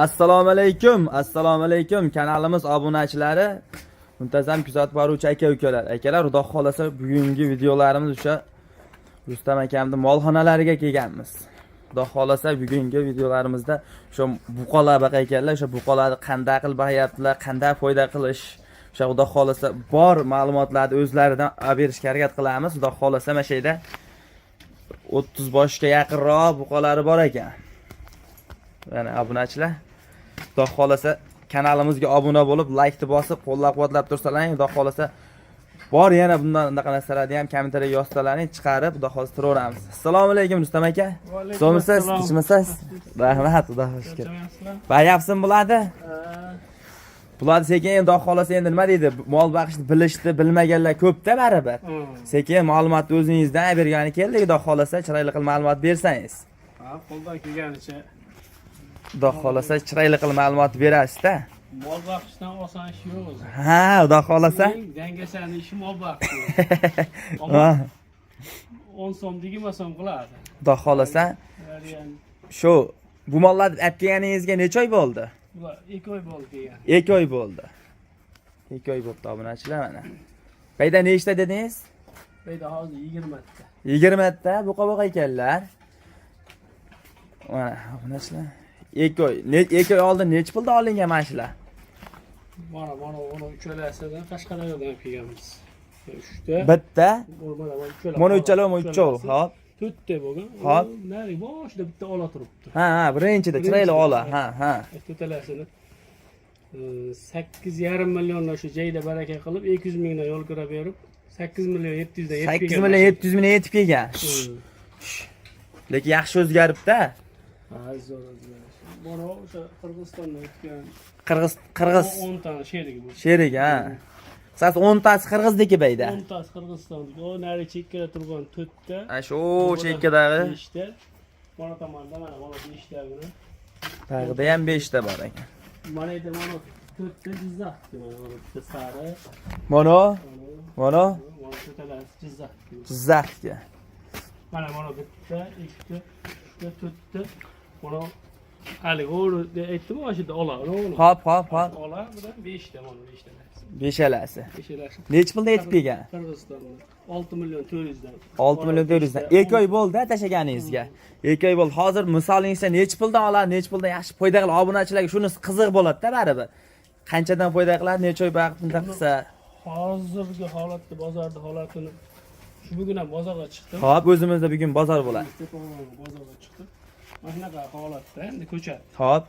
Assalomu alaykum, assalomu alaykum kanalimiz obunachilari, muntazam kuzatib boruvchi aka ukalar. Akalar, xudo xolasa, bugungi videolarimiz o'sha Rustam akamni molxonalariga kelganmiz. Xudo xolasa, bugungi videolarimizda o'sha buqalar boqayotganlar, o'sha buqalarni qanday qilib boqyaptilar, qanday foyda qilish, o'sha xudo xolasa bor ma'lumotlarni o'zlaridan olib berishga harakat qilamiz. Xudo xolasa, mana shu yerda 30 boshga yaqinroq buqalari bor ekan. Mana, obunachilar, xudo xolasa, kanalimizga obuna bo'lib, laykni bosib, qo'llab-quvvatlab tursalaring, xudo xolasa, bor yana bundan unaqa narsalarni ham kommentariyaga yozsalaring, chiqarib, xudo xolasa, turaveramiz. Assalomu alaykum, Rustam aka. Sog'misiz, tinchmisiz? Rahmat, xudoga shukur. Boyapsin bo'ladi. Bularni sekin endi, xudo xolasa, endi nima deydi, mol boqishni bilishni bilmaganlar ko'pda baribir. Sekin ma'lumotni o'zingizdan bergani keldik, xudo xolasa, chiroyli qilib ma'lumot bersangiz. Ha, qo'ldan kelganicha. Xudo xolasa, chiroyli qilib ma'lumot berasiz-da. Mol boqishdan oson ish yo'q o'zi. Ha, xudo xolasa. Eng dangasani ishi mol boqish. Ha, 10 so'm, 20 so'm qiladi. Xudo xolasa, Yani shu bu mollarni olib kelganingizga necha oy bo'ldi? Bular 2 oy bo'ldi kelgan. 2 oy bo'ldi. 2 oy bo'libdi, obunachilar, mana. Qayda nechta dedingiz? Bu yerda hozir 20 ta. 20 ta buqa boq ekanlar. Mana, obunachilar. 2 oy, 2 oy oldin necha pulda olingan mana shular? Mana mana uchalasidan Qashqadaryodan olib kelganmiz. Uchta. Bitta, Mana mana uchala. mana uchala, mana uchov, hop. To'rtta bo'lgan. Hop. U nari boshida bitta ola turibdi. Ha, birinchida chiroyli ola. Ha. To'rttalasini 8,5 milliondan shu joyda baraka qilib, 200 mingdan yo'l kira berib, 8 million 700 dan yetib 8 kelgan. million 700 ming yetib kelgan. Lekin yaxshi o'zgaribdi. Ha, zo'r o'zgarish. Mana o'sha Qirg'izistondan o'tgan. Qirg'iz, qirg'iz. 10 tani sherigi bu. Sherik, ha. Siz 10 tasi qirg'izniki bayda. 10 tasi Qirg'izistonniki. O nari chekkada turgan to'rtta. Ha, shu chekkadagi. Beshta. Mana tomonda mana beshta buni. Tag'ida ham 5 ta bor ekan. Mana yerda mana to'rtta Jizzaxniki, mana bitta sari. Mana, Mana mana mana to'rttalasi Jizzaxniki. Jizzaxga. Mana bitta, ikkita, uchta, to'rtta. Mana haligi o'g'ri aytdim, mana shu yerda ola, uni. Hop. Ola, bu da beshta, mana beshtalasi. Beshalasi. Beshalasi. Necha pulda yetib kelgan? Qirg'izistonda 6 million 400 dan. 6 million 400 dan. 2 oy bo'ldi tashlaganingizga. 2 oy bo'ldi. Hozir misolingizda necha puldan oladi, necha puldan yaxshi foyda qiladi? Obunachilarga shunisi qiziq bo'ladi-da baribir. Qanchadan foyda qiladi, necha oy boqib bunday qilsa. Hozirgi holatda, bozorda holatini, shu bugun ham bozorga chiqdim. Hop, o'zimizda bugun bozor bo'ladi. Tepa bozorga chiqdim. Mana shunaqa holatda endi ko'chat. Hop.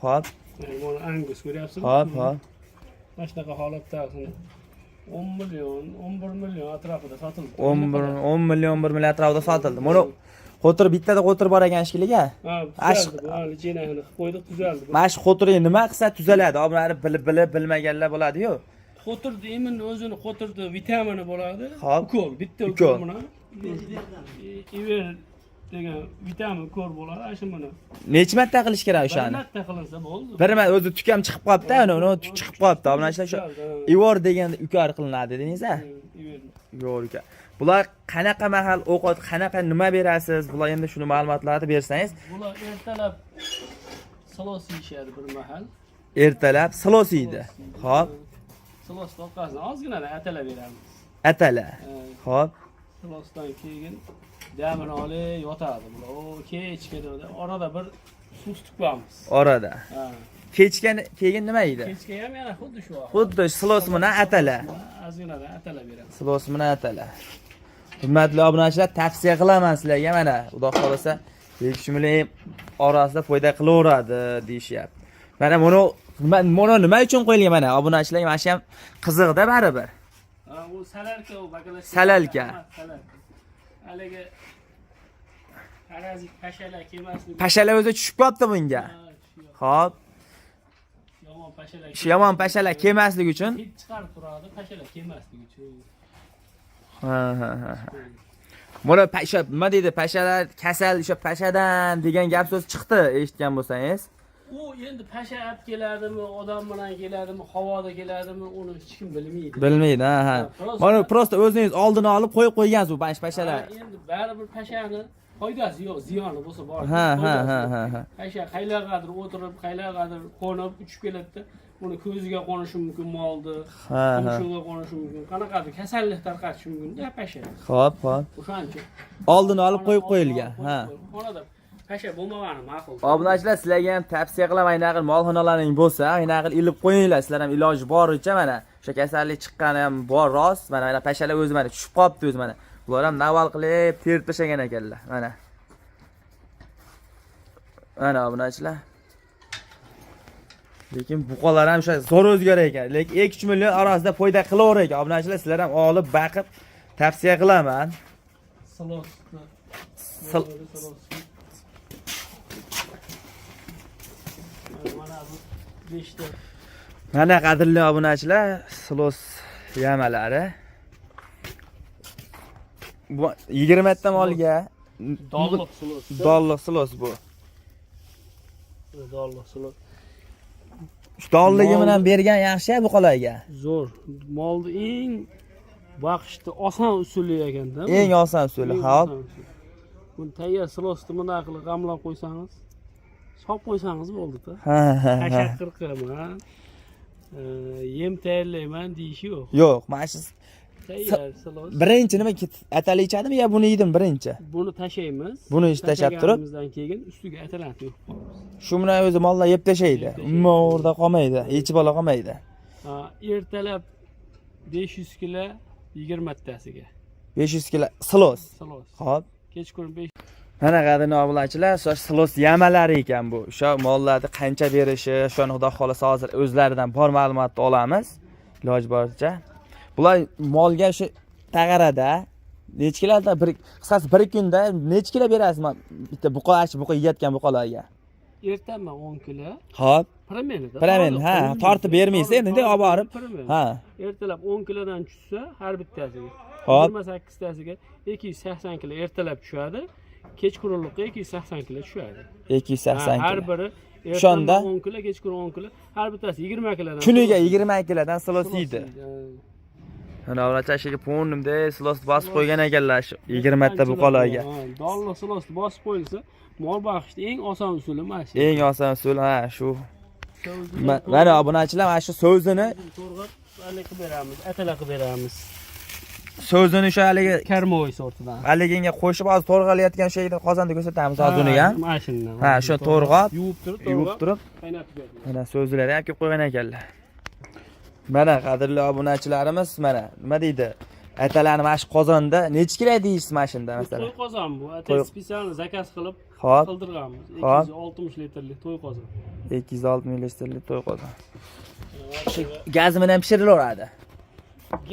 Yani mana Angus ko'ryapsizmi? Hop. Mana shunaqa holatda 10 million, 11 million atrofida sotildi. 11, 10 million, 1 million atrofida sotildi. Mana qo'tir, bittada qo'tir bor ekan shekilli. Ha, tuzaldi bu. Hali jenahini qilib qo'ydik, tuzaldi. Bu. Mana shu qo'tirga nima qilsa tuzaladi? Obunalar bilib bilib bilmaganlar bo'ladi-yu. Qo'tirni именно o'zini qo'tirni vitamini bo'ladi. Hop. Ukol, bitta Ukol. ukol bilan Iver degan vitamin ukol bo'ladi, ana shu bilan. Necha marta qilish kerak Bir o'shani? marta qilinsa bo'ldi. Bir marta o'zi tuk ham chiqib qolibdi, uni tuk chiqib qolibdi. Obunachilar, shu Tuzaldi, ha. Ivor degan ukol qilinadi dedingiz a? Iver. Ivor ukol. Bular qanaqa mahal ovqat, qanaqa nima berasiz? Bular endi shuni ma'lumotlarni bersangiz. Bular ertalab silos yeyishadi bir mahal. Ertalab silos yeydi. Hop, Silos orqasidan ozgina atala beramiz. Atala. Hop. Silosdan keyin damini olib yotadi bular. O kechga orada bir suv tutamiz. Orada. Ha. Kechga keyin nima yeydi? Kechga ham yana xuddi shu vaqt. Xuddi silos bilan atala. Ozginadan atala beramiz. Silos bilan atala. Hurmatli obunachilar, tavsiya qilaman sizlarga, mana, xudo xolasa, 2 million orasida foyda qilaveradi deyishyapti. Mana buni nima uchun qo'yilgan, mana, obunachilarga mana shu ham qiziqda baribir. Ha, u salarka, u bakalashka. Salalka. Ha, salalka. Haligi parazit hashalar kelmasligi. Pashalar o'zi tushib qolibdi bunga. Ha, tushyapti. Hop, Yomon pashalar. Shu yomon pashalar kelmasligi uchun. Hid chiqarib turadi, pashalar kelmasligi uchun. Ha. Buni pasha nima deydi? Pashalar kasal o'sha pashadan degan gap so'z chiqdi, eshitgan bo'lsangiz. U endi pasha olib keladimi, odam bilan keladimi, havoda keladimi, uni hech kim bilmaydi. Bilmaydi, ha. Просто Mana, просто o'zingiz oldini olib qo'yib qo'ygansiz bu pashalar. Ha, endi baribir pashani Foydasi yo'q, ziyoni bo'lsa bor. Ha, ha, ha, ha, ha. Pasha qaylargadir o'tirib, qaylargadir qo'nib uchib keladi. Buni ko'ziga qo'nishi mumkin molni, Ha, ha. tumshug'iga qo'nishi mumkin, qanaqadir kasallik tarqatishi mumkin-da pasha. Xo'p, xo'p. O'shaning uchun Oldini olib qo'yib qo'yilgan. Ha. Xonada pasha bo'lmagani ma'qul. Obunachilar, sizlarga ham tavsiya qilaman, aynaqa molxonalaring bo'lsa, aynaqa ilib qo'yinglar. Sizlar ham iloji boricha mana o'sha kasallik chiqqani ham bor rost. Mana pashalar o'zi mana tushib qolibdi o'zi mana. Bular ham naval qilib terib tashlagan ekanlar. Mana. Mana obunachilar. Lekin buqalar ham o'sha zo'r o'zgarar ekan. Lekin 2-3 million orasida foyda qilaverar ekan. Obunachilar, sizlar ham olib baqib tavsiya qilaman. Silosni. Mana bu 5 ta. Mana qadrli obunachilar, silos yamalari. Bu 20 ta molga Dolliq silos. Dolliq silos bu. Dolliq silos. Shu dolligi bilan bergan yaxshi buqalarga. Zo'r. Molni eng boqishni oson usuli ekanda. Bu. Eng oson usuli, Eng hop. oson usuli. Buni tayyor silosni bunday qilib g'amlab qo'ysangiz, solib qo'ysangiz bo'ldi-da. Ha, ha, Hashar ha. qirqaman, yem tayyorlayman deyishi yo'q. Yo'q, mana shu Tayyor silos. birinchi nima atali ichadimi yo buni yedim birinchi? Buni tashlaymiz. Buni tashlab turib? Tashlaganimizdan keyin ustiga atalanib yopib qo'yamiz. Shu bilan o'zi mollar yeb tashlaydi. Yeb tashlaydi. Umuman o'rda qolmaydi, yechib ola qolmaydi. Ha, ertalab 500 kilo 20 tasiga 500 kilo silos. silos. Hop. Kechqurun 5 Mana qadrli obunachilar, o'sha silos yamalari ekan bu. O'sha mollarni qancha berishi, o'shani xudo xolasa hozir o'zlaridan bor ma'lumotni olamiz. Iloji boricha. Bular molga o'sha tag'arada necha kiloda bir qisqasi bir kunda necha kilo berasiz bitta buqa shu buqa yeyotgan buqalarga? Ertaman 10 kilo. Hop. Примерно. Примерно, ha, tortib bermaysiz, endi olib borib. Ha. Ertalab 10 kilodan tushsa har bittasiga. Hop. 28 tasiga 280 kilo ertalab tushadi. Kechqurunlikqa 280 kilo tushadi. 280 Ha, har kilo. biri O'shanda- ertaman 10 kilo, kechqurun 10 kilo, har bittasi 20 kilodan. Kuniga 20 kilodan silos silos yeydi. yeydi, ha. Mana obunachilar shu yerga silos bosib qo'ygan ekanlar shu 20 ta buqalarga. Ha, Dolli silosni bosib qo'yilsa, mol boqishni eng oson usuli mana shu. Eng oson usul ha shu. So'zini Mana obunachilar mana shu so'zini to'g'rab haligi qilib beramiz, atala qilib beramiz. So'zini o'sha haligi Karmoy sortidan. haliginga qo'shib hozir to'rg'alayotgan shu yerda qozonda ko'rsatamiz hozir uni ham. Mana shundan. Ha, shu to'rg'ab, yuvib turib, yuvib turib qaynatib beramiz. mana so'zlari ham kelib qo'ygan ekanlar. Mana qadrli obunachilarimiz mana nima deydi? Atalarni mana shu qozonda necha kilo deysiz mana shunda masalan? To'y qozon bu. Ata To'y- специально заказ qilib Hop, qildirganmiz. Hop. 260 litrlik to'y qozon. 260 litrlik to'y qozon. Shu gaz bilan pishirilaveradi.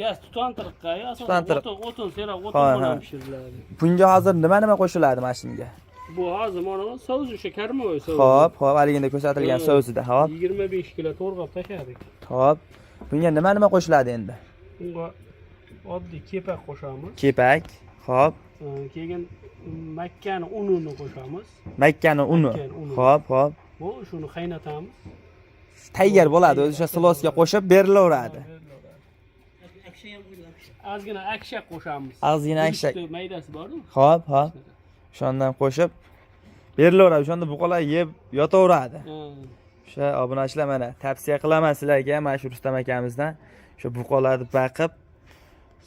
Gaz tutantiriqqa, asosan Tutantiriq. o'tin, sera o'tin Ha, ha. bilan pishiriladi. Bunga hozir nima nima qo'shiladi mana shunga? Bu hozir mana bu sous o'sha karmoy sous. Hop, hop, haliginda ko'rsatilgan sousida, hop, 25 kilo to'rg'ab tashladik. hop. Bunga nima nima qo'shiladi endi? Bunga oddiy kepak qo'shamiz. Kepak, hop, Keyin makkani unini qo'shamiz. Makkani uni. Makkani uni. Hop, hop. Bu shuni qaynatamiz. Tayyor bo'ladi, o'zi o'sha silosga qo'shib berilaveradi. Ozgina akshak qo'shamiz. Ozgina akshak. Guruchni maydasi bor-ku. Hop, hop. O'shandan qo'shib berilaveradi. O'shanda buqalar yeb yotaveradi. Ha. O'sha obunachilar mana tavsiya qilaman sizlarga mana shu Rustam akamizdan o'sha buqalarni baqib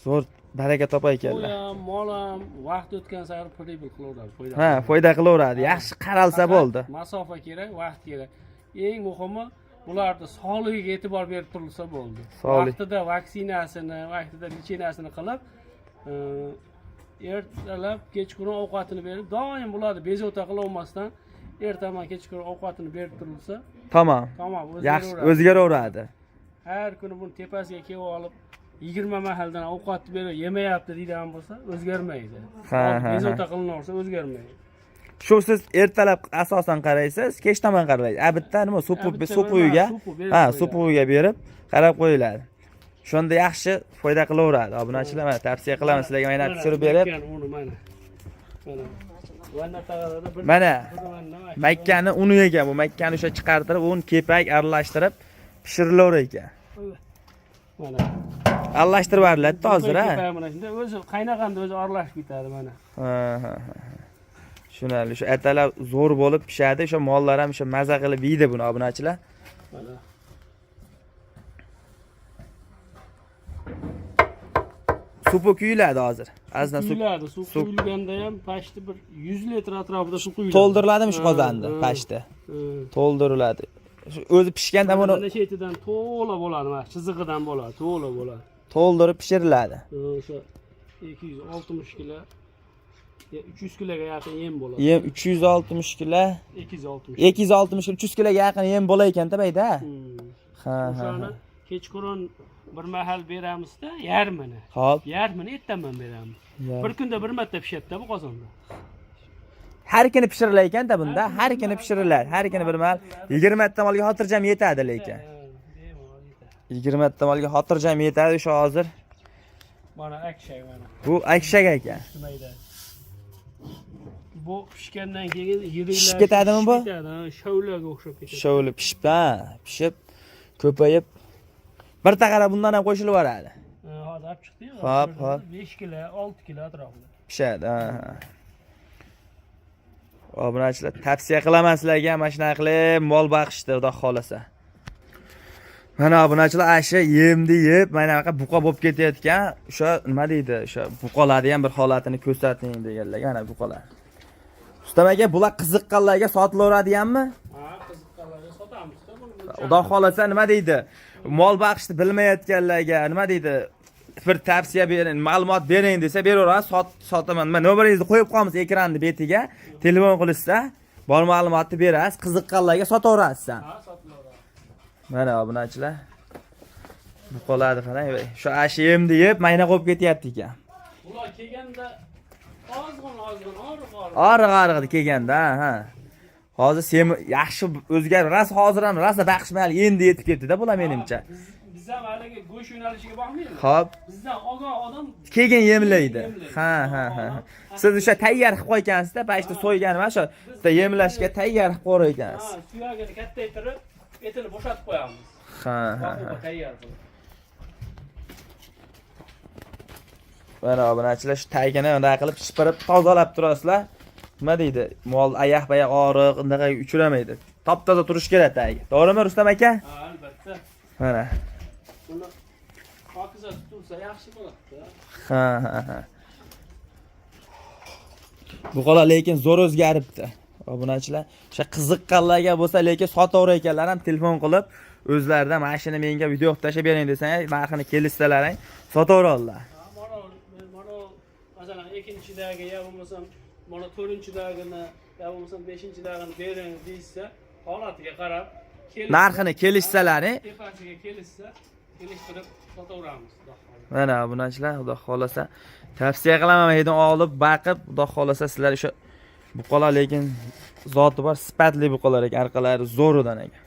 zo'r baraka topar Bu ekanlar. ham, mol ham vaqt o'tgan sari прибыль qilaveradi, foyda. Ha, foyda qilaveradi. Yaxshi qaralsa Faqat bo'ldi. Masofa kerak, vaqt kerak. Eng muhimi bularni sog'ligiga e'tibor berib turilsa bo'ldi. Sog'lik. Vaqtida vaksinasini, vaqtida лечение sini qilib, ertalab kechqurun ovqatini berib, doim bularni bezovta qilolmasdan ertaman kechqurun ovqatini berib turilsa, Tamom. tamom, Yaxshi o'zgaraveradi. o'zgaraveradi. Har kuni buni tepasiga kelib olib 20 mahaldan ovqatni berib yemayapti deydigan bo'lsa, o'zgarmaydi. Ha, ha, ha. Bezovta qilinaversa o'zgarmaydi. Shu siz ertalab asosan qaraysiz, kech tomon qaraysiz. A bitta nima supu A, bitta supuga, bir- supu berib ha, qo'yiladi. supuga berib qarab qo'yiladi. Shunda yaxshi foyda qilaveradi. Obunachilar mana tavsiya qilaman sizlarga mana pishirib berib. Makkani uni mana. Mana. Vanna tag'arada bir Mana bir vanna makka. makkani uni ekan bu makkani o'sha chiqartirib, un kepak aralashtirib pishirilaverar ekan. Mana. Aralashtirib beriladi hozir ha. Kepak mana shunda o'zi qaynaganda o'zi aralashib ketadi mana. Ha, ha, ha. Tushunarli. Shu ertalab zo'r bo'lib pishadi. O'sha mollar ham o'sha maza qilib yeydi buni, obunachilar. Mana. Supi kuyiladi hozir. Ozdan sup Quyiladi. Suv suv- quyilganda ham pashti bir 100 litr atrofida suv quyiladi. to'ldiriladimi shu Ha, qozonni ha, pashti? ha. To'ldiriladi. Shu o'zi pishganda buni Mana shu etidan to'la bo'ladi, mana chizig'idan bo'ladi, to'la bo'ladi. to'ldirib pishiriladi. Ha, o'sha 260 kilo ya 300 kiloga yaqin yem bo'ladi. Yem 360 kilo, 260. 260 kilo, 300 kiloga yaqin yem bo'lar ekan-da bayda. Hmm. Ha, ha, O'shani ha. kechqurun bir mahal beramizda yarmini. Xo'p. Yarmini ertaman beramiz. Bir kunda bir marta pishadi-da bu qozonda. Har kuni pishirilar ekan-da bunda. Har kuni pishiriladi. Har kuni bir mahal 20 ta molga xotirjam yetadi lekin. Ha, bemalol yetadi. 20 ta molga xotirjam yetadi o'sha hozir. Mana akshak mana. Bu akshak ekan. Mayda. Bu pishgandan keyin yiriklashib Pishib ketadimi bu? Pishib ketadi, ha, shovlaga o'xshab ketadi. Shovli pishib, ha, pishib ko'payib bir taqara bundan ham qo'shilib yuboradi. Ha, hozir olib chiqdi-yu. Hop, hop. 5 kilo, 6 kilo atrofida. Pishadi, ha. ha. Obunachilar, tavsiya qilaman sizlarga mana shunaqa qilib mol boqishni, xudo xolasa. Mana obunachilar, ana shu yemni yeb, mana bunaqa buqa bo'lib ketayotgan, o'sha nima deydi, o'sha buqalarni ham bir holatini ko'rsating deganlarga, mana buqalar. Rustam aka, bular qiziqqanlarga sotilaveradiganmi? Ha, qiziqqanlarga sotamiz-da buni. Xudo xolasa nima deydi? Mol boqishni bilmayotganlarga nima deydi? Bir tavsiya bering, ma'lumot bering desa beraverasiz, sotaman. Mana nomeringizni qo'yib qo'yamiz ekranni betiga. Telefon qilishsa, bor ma'lumotni berasiz, qiziqqanlarga sotaverasiz. Ha, sotilaveradi. Mana obunachilar. Buqalarni qarang, shu ash yemni yeb mayna qo'yib ketyapti ekan. Bular kelganda ozg'in ozg'in oriq oriq. Oriq oriq kelganda, ha. Hozir semi yaxshi o'zgarib, rosa hozir ham rosa baqishmayli endi yetib ketdi-da bular menimcha. Biz ham haligi go'sht yo'nalishiga bormaymiz. Xo'p. Bizdan olgan odam Keyin yemlaydi. Yemlaydi. Ha, ha, ha. Siz o'sha tayyor qilib qo'ygansizda, pashta so'ygan emas, o'sha bitta yemlashga tayyor qilib qo'yar ekansiz. Ha, suyagini kattaytirib, etini bo'shatib qo'yamiz. Ha, ha, ha. Boquvga tayyor qilib. Mana obunachilar shu tagini bunday qilib shipirib tozalab turasizlar. Nima deydi? Mol ayoq bayoq og'riq, unaqa uchramaydi. Top toza turishi kerak tagi. To'g'rimi Rustam aka? Ha, albatta. Mana. Buni pokiza tutilsa yaxshi bo'ladi-da. Ha, ha, ha. Buqalar lekin zo'r o'zgaribdi. Obunachilar, o'sha qiziqqanlarga bo'lsa, lekin sotaverar ekanlar ham telefon qilib, o'zlaridan mana shuni menga video qilib tashlab bering desang, narxini kelishsalaring, sotaveradilar. Ha, mana mana masalan ikkinchidagi yo bo'lmasam mana to'rtinchidagini yo bo'lmasam beshinchidagini bering deyishsa, holatiga qarab kelishsa, Narxini kelishsalaring, tepasiga kelishsa, kelishtirib sotaveramiz. Xudo xohlasa. mana obunachilar, xudo xolasa tavsiya qilaman, yerdan olib baqib, xudo xolasa sizlar o'sha buqalar lekin zoti bor, sifatli buqalar ekan, orqalari zo'ridan ekan.